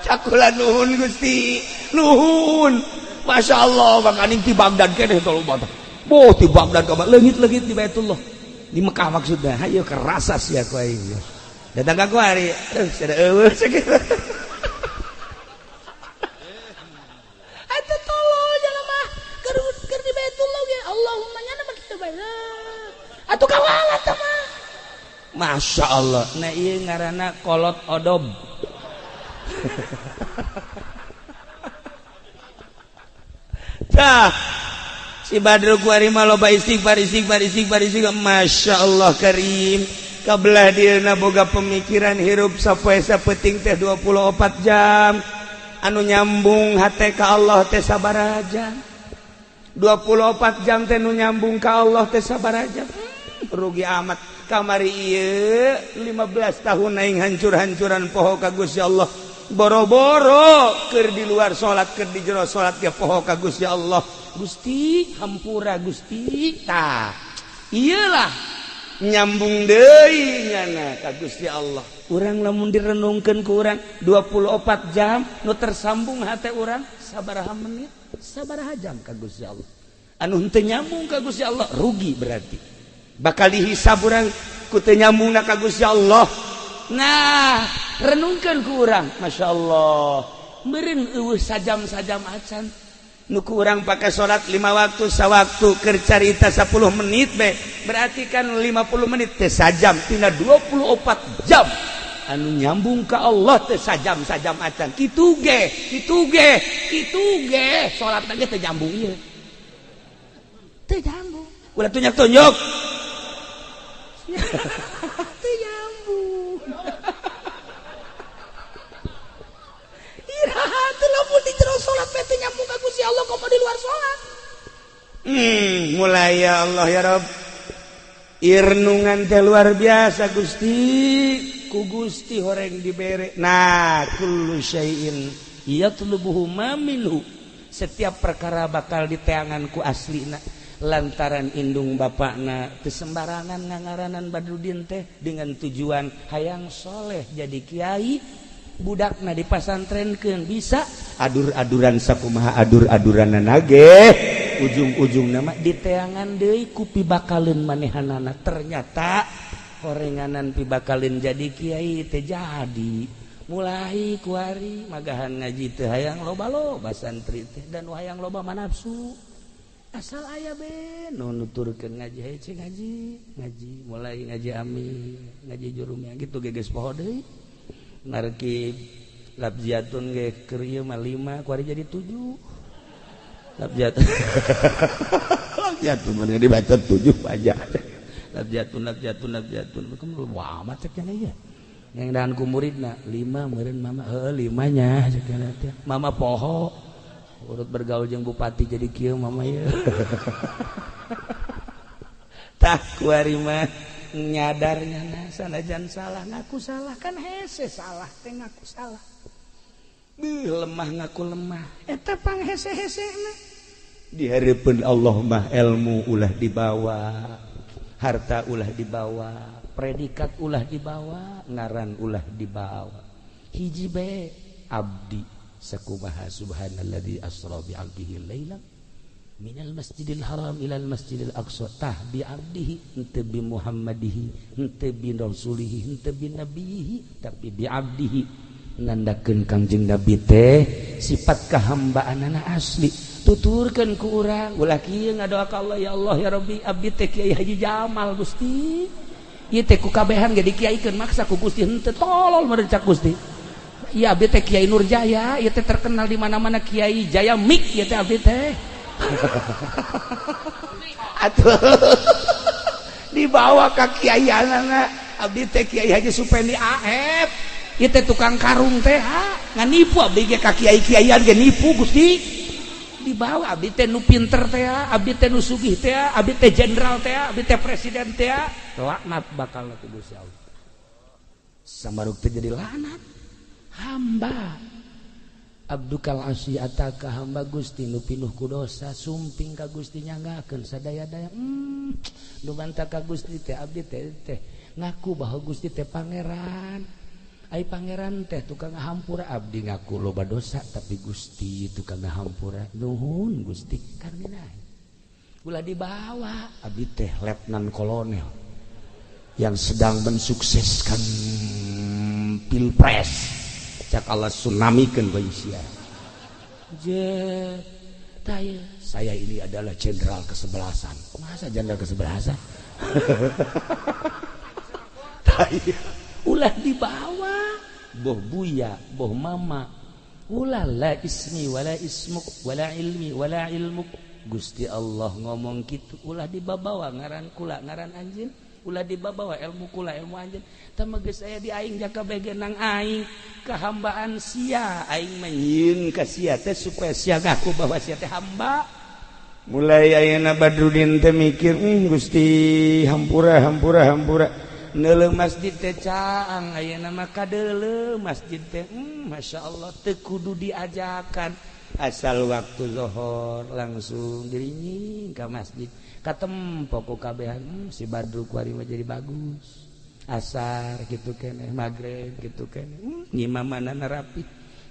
Cakula nuhun Gusti, nuhun. Masya Allah, makaning ti Baghdad keneh tolong bata. Boh ti Baghdad ka leungit-leungit di Baitullah. Di Mekah maksudna. Hayo kerasa sia ku aing. Datang ka ku hari, sada eueuh sakitu. Atuh tolol jelema keur di Baitullah ge Allahumma nya mah kitu bae. Atuh kawalat teh mah. Masya Allah. Nah ieu ngaranna kolot odob. Tah si Badrul kuari mah loba istighfar istighfar istighfar istighfar. Masya Allah karim. Kabelah dieuna boga pemikiran hirup sapoe sapeting teh 24 jam. Anu nyambung hate ka Allah teh sabaraha jam? 24 jam teh nu nyambung ka Allah teh sabaraha jam? Rugi amat. Kamari ieu 15 tahun aing hancur-hancuran poho ka Gusti Allah. Boro-boro keur di luar salat, keur di jero salat ge poho ka Gusti Allah. Gusti hampura Gusti. Tah, iyalah nyambung deui nyana ka Gusti Allah. Urang lamun direnungkeun ku urang 24 jam nu tersambung hate urang sabaraha menit, sabaraha jam ka Gusti Allah. Anu henteu nyambung ka Gusti Allah rugi berarti. Bakal dihisab urang ku teu nyambungna ka Gusti Allah. Nah, renungkeun ku urang, Masya Allah. Meureun eueuh sajam-sajam acan. Nu ku urang pake salat 5 waktu sawaktu keur carita 10 menit be. Berarti kan 50 menit teh sajam tina 24 jam. Anu nyambung ka Allah teh sajam-sajam acan. Kitu ge, kitu ge, kitu ge salatna ge teh nyambung ieu. Teh nyambung. Ulah tunjuk-tunjuk. Teh nyambung. Iraha teh lamun di jero salat teh nyambung ka Gusti Allah komo di luar salat. Mulai ya Allah ya Rabb. Irnungan teh luar biasa Gusti. Ku Gusti horeng dibere. Nah, kullu syai'in yatlubuhu ma minhu. Setiap perkara bakal diteangan ku aslina. Lantaran indung bapakna teu sembarangan ngangaranan Badrudin teh dengan tujuan hayang soleh jadi kiai, budakna dipasantrenkeun bisa adur-aduran sakumaha adur-aduranna ge ujung-ujungna mah diteangan deui ku pibakaleun manehanana. Ternyata horenganan pibakaleun jadi kiai teh jadi mulai kuari magahan ngaji teh hayang loba-loba santri teh dan hayang loba manafsu. Asal aya be nu nuturkeun ngaji hece ngaji ngaji mulai ngaji ami ngaji jurumnya gitu geus poho deui narkib labziatun ge keur ieu mah 5 kuari jadi 7 labziatun labziatun mah dibaca 7 aja labziatun labziatun labziatun kumaha wah amat cek nya ieu yang dahan ku muridna 5 meureun mama heuh 5 nya cek nya teh mama poho urut bergaul jeung bupati jadi kieu mama ieu. Tah kuari mah nyadarnya na sanajan salah ngaku salah kan hese salah teh ngaku salah. Beuh lemah ngaku lemah eta pang hese-hesena. Di hareupeun Allah mah ilmu ulah dibawa, harta ulah dibawa, predikat ulah dibawa, ngaran ulah dibawa. Hiji bae abdi sakumaha subhanalladzi asra bi 'abdihi lailan minal masjidil haram ilal masjidil aqsa. Tah bi 'abdihi henteu bi Muhammadihi henteu bi rasulihi henteu bi nabihi tapi bi 'abdihi nandakeun Kangjeng Nabi teh sifat kahambaanana asli. Tuturkeun ku urang ulah kieu ngadoa ka Allah ya Allah ya Rabbi abdi teh Kiai Haji Jamal Gusti ieu teh ku kabehan ge dikiaikeun maksa ku Gusti henteu tolol meureun cak Gusti. Iya abdi teh Kiai Nurjaya, ieu teh terkenal di mana-mana Kiai Jaya Mik ieu teh abdi teh. Atuh dibawa ka kiaianana abdi teh Kiai Haji Supendi AF. Ieu teh tukang karung teh ha, nganipu abdi ge ka kiai-kiaian ge nipu Gusti. Dibawa abdi teh nu pinter teh, abdi teh nu sugih teh, abdi teh jenderal teh, abdi teh presiden teh. Laknat bakal ku Gusti Allah. Samaruk teh jadi laknat. Hamba abdukal asi ataka hamba Gusti nu pinuh ku dosa sumping ka Gusti nyanggakeun sadaya-daya. Nu bantah ka Gusti teh abdi teh teh ngaku bahwa Gusti teh pangeran. Ai pangeran teh tukang ngahampura abdi ngaku loba dosa tapi Gusti tukang ngahampura. Nuhun Gusti karena ulah dibawa abdi teh letnan kolonel yang sedang mensukseskan pilpres. Cak Allah tsunamikeun bae sia. Je taya saya ini adalah jenderal kesebelasan. Masa jenderal kesebelasan? Taya ulah dibawa boh buya boh mama ulah la ismi wala ismuk wala ilmi wala ilmuk. Gusti Allah ngomong kitu ulah dibabawa ngaran kula ngaran anjeun. Ulah dibawa ilmu kula, ilmu anjeun. Tah mah geus aya di aing jaka begenang aing kehambaan sia, aing mah ka sia teh supaya sia ngaku bahwa sia teh hamba. Mulai ayeuna Badrudin teh mikir, Gusti hampura hampura hampura. Neuleuh masjid teh caang ayeuna mah kadeuleuh masjid teh, Masya Allah, teu kudu diajakan. Asal waktu zuhur langsung dirinying ka masjid. Katempo ku kabehan, si Badru kuari mah jadi bagus. Asar gitu keneh, maghrib gitu keneh. Ngimamanana rapi.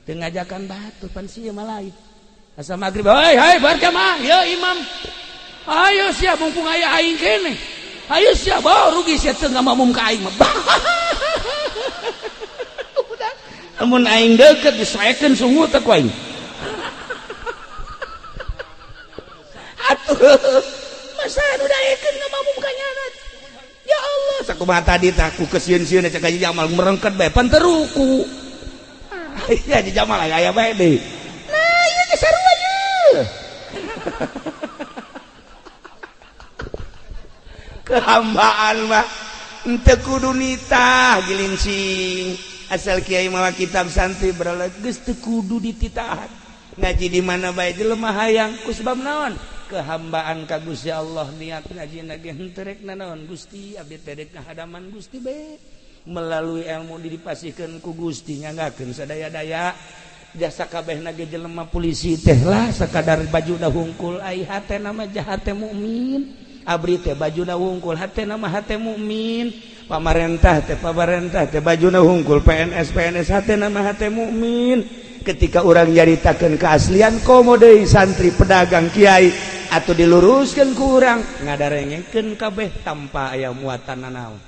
Teu ngajakan batu pan sia mah lain. Asa maghrib, hei hei berjamaah, ya imam. Ayo siap mumpung aya aing kene. Ayo siap, bawa rugi sia teu ngamamum ka aing mah. Udah. Amun aing deukeut disoekeun sungut teh ku aing. Atuh. Masa nu daekeun ngamamum ka nyana. Ya Allah, sakumaha tadi tah ku kesieun-sieun cek Haji Jamal merengket bae pan teruku. Ya Haji Jamal aya bae deui. Nah, ieu ge sarua ye. Kehambaan mah henteu kudu nitah gilincing. Asal kiai mawa kitab santri beralat geus teu kudu dititahan. Ngaji di mana bae jelema hayang ku sebab naon? Kehambaan ka Gusti Allah, niat ngaji ge henteu rek nanaon Gusti, abdi teh rek ngahadaman Gusti bae. Melalui ilmu dipasihkeun ku Gusti nyanggakeun sadaya-daya. Jasa kabehna ge jelema polisi teh lah sakadar bajuna hungkul ai hatena mah jahat teh mukmin. Abri teh bajuna hungkul hatena mah hate mukmin. Pamarentah teh bajuna hungkul PNS PNS hatena mah hate mukmin. Ketika urang nyaritakeun keaslian komo deui santri pedagang kiai atau diluruskeun ku urang ngadarengekeun kabeh tanpa aya muatan nanaon.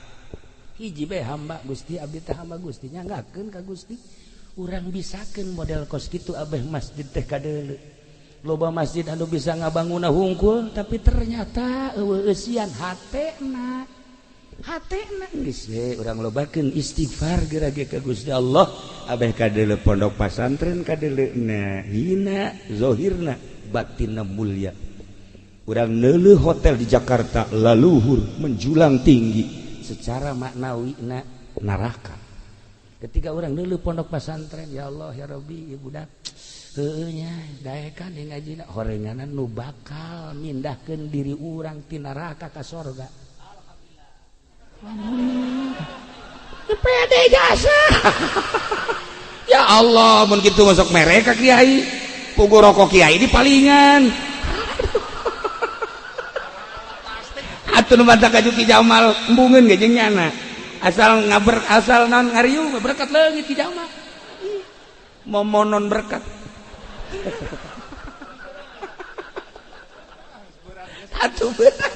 Hiji bae hamba Gusti, abdi teh hamba Gusti nyanggakeun ka Gusti. Urang bisakeun model kos kitu abeh masjid teh kadeuleu. Loba masjid anu bisa ngabangunna hungkul tapi ternyata eueuh eusian hatena. Hatena geus we urang lobakeun istighfar geura ge ka Gusti Allah. Abeh kadeuleu pondok pasantren kadeuleuna hina zahirna batinna mulia. Urang neuleuh hotel di Jakarta laluhur menjulang tinggi secara maknawina neraka. Ketika orang neuleuh pondok pasantren, ya Allah ya Rabbi, ieu budak heueuh nya daekan jeung ngajina horenganan nu bakal mindahkeun diri urang ti neraka ka sorga. Alhamdulillah. Pede jasa. Ya Allah, mun kitu masuk mereka kiai. Pugu rokok kiai di palingan. Atuh nu bantah ka Juki Jamal embungeun ge jeung nyana. Asal ngaber asal naon ngariung berkat leungit Ki Jamal. Momonon berkat. Atuh berat.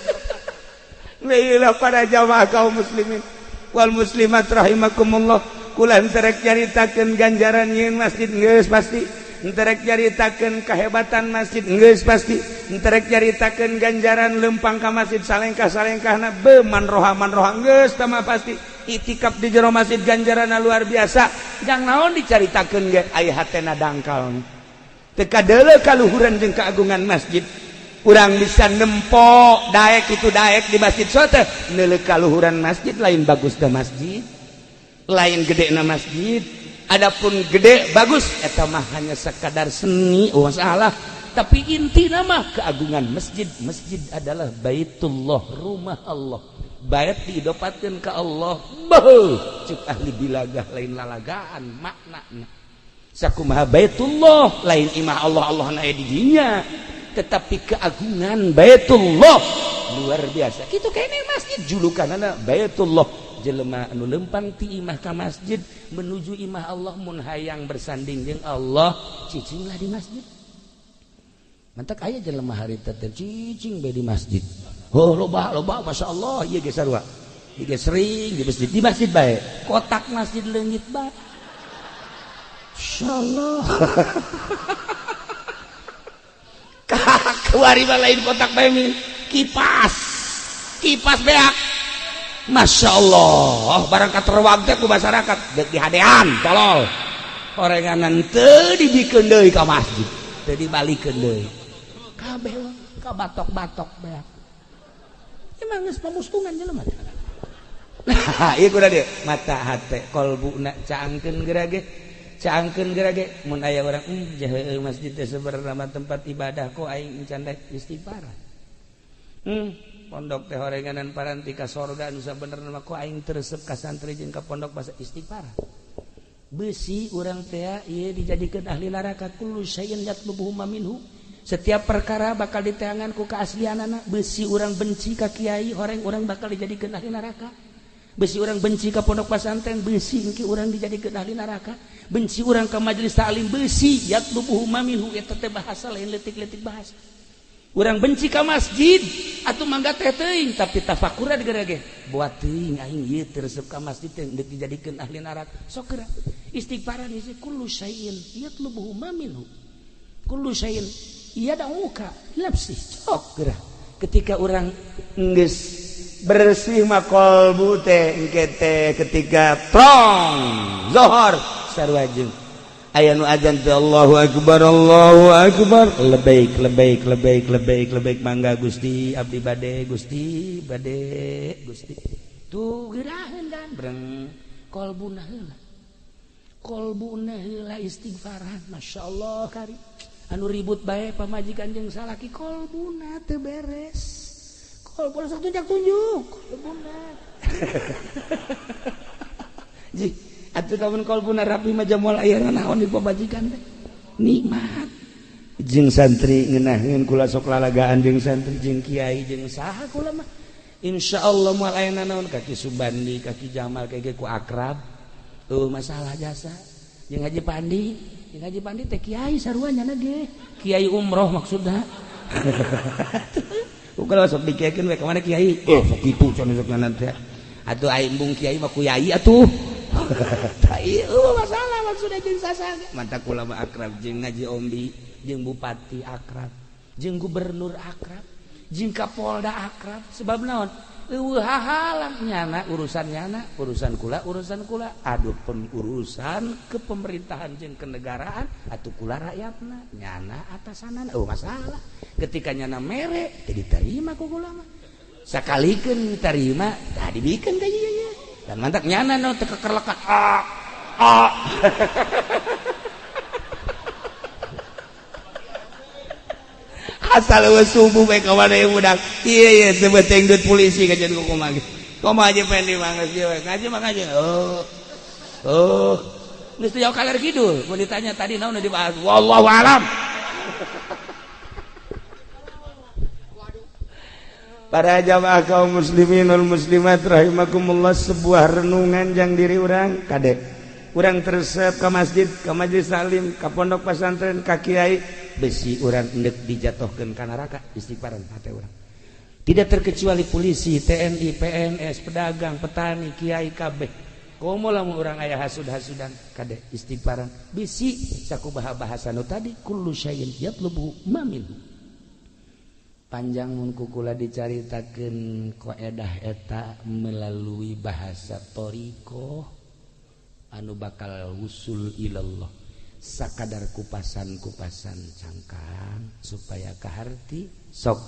Baiklah para jamaah kaum muslimin wal muslimat rahimakumullah. Kula henteu rek nyaritakeun ganjaran nyieun masjid geus pasti, henteu rek nyaritakeun kahebatan masjid geus pasti, henteu rek nyaritakeun ganjaran lempang ka masjid salengkah-salengkahna be manroha manroha geus tah mah pasti. Itikaf di jero masjid ganjaranna luar biasa. Jang naon dicaritakeun ge aya hatena dangkal. Teu kadeuleu kaluhuran jeung keagungan masjid. Urang bisa nempo daek itu daek di masjid sote neuleuh kaluhuran masjid lain bagus da masjid, lain gede na masjid. Adapun gede bagus eta mah hanya sekadar seni, oh masalah. Tapi intina mah keagungan masjid. Masjid adalah baitullah, rumah Allah. Bait diidopatkeun ka Allah. Beuh, cek ahli bilagah lain lalagaan maknana. Sakumaha baitullah lain imah Allah, Allah na aya di dinya. Tetapi keagungan baitullah luar biasa. Kitu kene masjid julukanana baitullah. Jelema anu lempang ti imah ka masjid menuju imah Allah mun hayang bersanding jeung Allah cicinglah di masjid. Mantak aya jelema harita teh cicing bae di masjid. Oh loba loba masyaallah ieu ge sarua. Ieu ge sering di masjid bae. Kotak masjid leungit bae. Insyaallah. Kuari mah lain kotak bae kipas. Kipas beak. Masya Allah, barang katerwag teh ku masyarakat deuk dihadean tolol. Orenganan teu dibikeun deui ka masjid, teu dibalikeun deui. Kabeh ka batok-batok beak. Emang geus pamustungan jelema teh. Nah, ieu kudu dia mata hate kolbuna caangkeun geura ge, caangkeun geura ge. Mun aya urang jahe masjid teh sebenarna tempat ibadah, kok aing encan rek istighfar. Pondok teh horenganan paranti ka sorga nu sabenerna mah, kok aing teu resep ka santri jeung ka pondok basa istighfar. Besi urang teh ieu dijadikeun ahli neraka. Kullu syai'in yatlubuhu ma minhu, setiap perkara bakal diteangan ku keaslianana. Besi urang benci ka kiai, horeng urang bakal dijadikeun ahli neraka. Besi urang benci ka pondok pesantren, besi engke urang dijadikeun ahli neraka. Benci urang ka majelis taklim, besi yatlubuhu ma minhu. Eta teh bahasa lain leutik-leutik, bahasa urang benci ka masjid atuh mangga teh teuing, tapi tafakurna geura ge buat teuing aing ieu teu resep ka masjid teh deuk dijadikeun ahli neraka. Sok geura istighfaran isi. Kullu syai'in yatlubuhu ma minhu, kullu syai'in yad'uka nafsi. Sok geura ketika urang geus bersih mah kolbu teh, engke teh ketika prong zohor sarua jeung aya nu azan teh, Allahu akbar, Allahu akbar, labbaik, labbaik, labbaik, labbaik, labbaik, mangga Gusti, abdi bade Gusti, bade Gusti. Tuh geuraheun dan breng kolbuna heula, kolbuna heula istighfaran. Masyaallah kari anu ribut bae pamajikan jeung salaki, kolbuna teu beres. Kolbuna sok tunjuk-tunjuk kolbuna. Ji atuh lamun kolbuna rapi mah moal aya naon di pamajikan teh, nikmat. Jeung santri ngeunaheun, kula sok lalagaan jeung santri jeung kiai jeung saha kula mah insyaallah moal aya nanaon. Kaki Subandi, kaki Jamal kayak ku akrab, tuh masalah jasa jeung Haji Pandi. Jeung Haji Pandi teh kiai sarua nyana ge kiai umroh maksudna. Kalau sok dikekeun we, ka mana kiai? Eh, sok kitu cenah, sok teh atuh aing embung kiai mah ku yai atuh. Tah ieu masalah maksudna jeung sasa. Mantap kula mah akrab jeung Haji Ombi, jeung bupati akrab, jeung gubernur akrab, jeung kapolda akrab. Sebab naon? Eueuh hahalang nyana urusan nyana, urusan kula, urusan kula. Aduh, urusan kepemerintahan jeung kenegaraan atuh kula rakyatna, nyana atasanan, eueuh masalah. Ketika nyana mere teu diterima ku kula mah. Sakalikeun diterima, tah dibikeun ka ieu ieu. Dan mantak nyana no teu kekerlekan. Ah ah. Asal eueuh subuh bae ka mana ieu budak. Iya iya, teu beteng duit polisi kajian ku kumaha. Kumaha aja pendi mah geus ieu ngaji mah ngaji. Oh. Oh. Geus teu jauh kaler kidul. Mun ditanya tadi naon dibahas? Wallahu alam. Para jamaah kaum muslimin wal muslimat rahimakumullah, sebuah renungan yang diri urang kade. Urang teresep ke masjid, ke majelis taklim, ke pondok pesantren, ka kiai, besi urang endek dijatuhkeun ka neraka, istighfaran hate urang. Tidak terkecuali polisi, TNI, PNS, pedagang, petani, kiai kabeh. Komo lamun urang aya hasud-hasudan kade istighfaran. Bisi sakubaha bahasa nu tadi, kullu syai'in yatlubu ma minhu. Panjang mun kukula dicaritakeun koedah eta melalui bahasa thoriqoh anu bakal wusul ilallah. Sakadar kupasan-kupasan cangkang supaya kaharti. Sok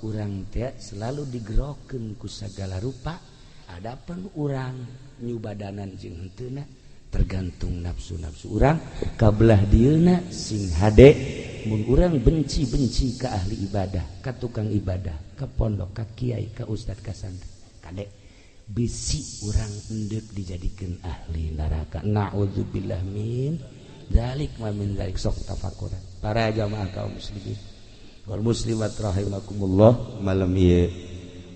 urang teh selalu digerokeun ku sagala rupa. Adapun urang nyubadanan jeung henteuna tergantung nafsu-nafsu urang kabelah dieuna. Sing hade mun urang benci-benci ka ahli ibadah, ka tukang ibadah, ka pondok, ka kiai, ka ustad, ka santri, kade bisi urang endek dijadikeun ahli neraka. Na'udzubillah min dzalik wa min dzalik. Sok tafakuran para jamaah kaum muslimin wal muslimat rahimakumullah. Malam ieu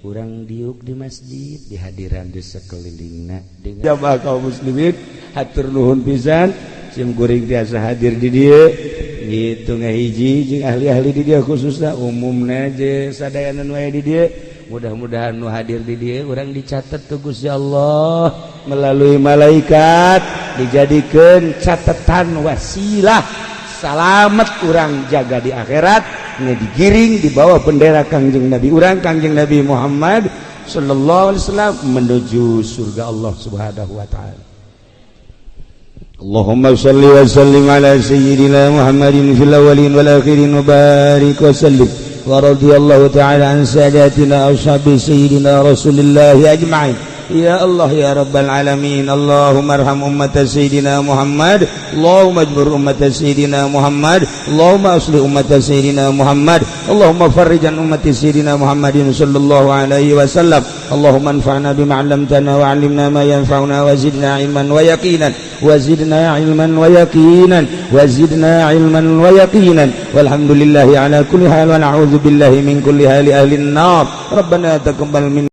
urang diuk di masjid di hadiran di sekelilingna dengan jamaah kaum muslimin, hatur nuhun pisan sim kuring tiasa hadir di dieu gitu ngahiji jeung ahli-ahli di dieu, khususna umumna je sadayana nu aya di dieu. Mudah-mudahan nu hadir di dieu urang dicatat ku Gusti Allah melalui malaikat, dijadikeun catatan wasilah salamet urang jaga di akhirat, digiring di bawah bendera Kangjeng Nabi urang, Kangjeng Nabi Muhammad sallallahu alaihi wasallam, menuju surga Allah Subhanahu wa taala. Allahumma salli wa sallim ala sayyidina Muhammadin fil awwalin wal akhirin wa barik wa sallim wa radiyallahu ta'ala an sadatina ashabi sayyidina Rasulillah ajma'in. Ya Allah ya Rabbal alamin. Allahumma arham ummat sayyidina Muhammad. Allahumma ajbur ummat sayyidina Muhammad. Allahumma aslih ummat sayyidina Muhammad. Allahumma farrijan ummati sayyidina Muhammadin sallallahu alaihi wasallam. Allahumma anfa'na bima 'allamtana wa 'allimna ma yanfa'una wa zidna ilman wa yaqinan wa zidna ilman wa yaqinan wa zidna ilman wa yaqinan. Walhamdulillahi ala kulli hal wa na'udzu billahi min kulli hali ahli an-nar. Rabbana taqabbal minna.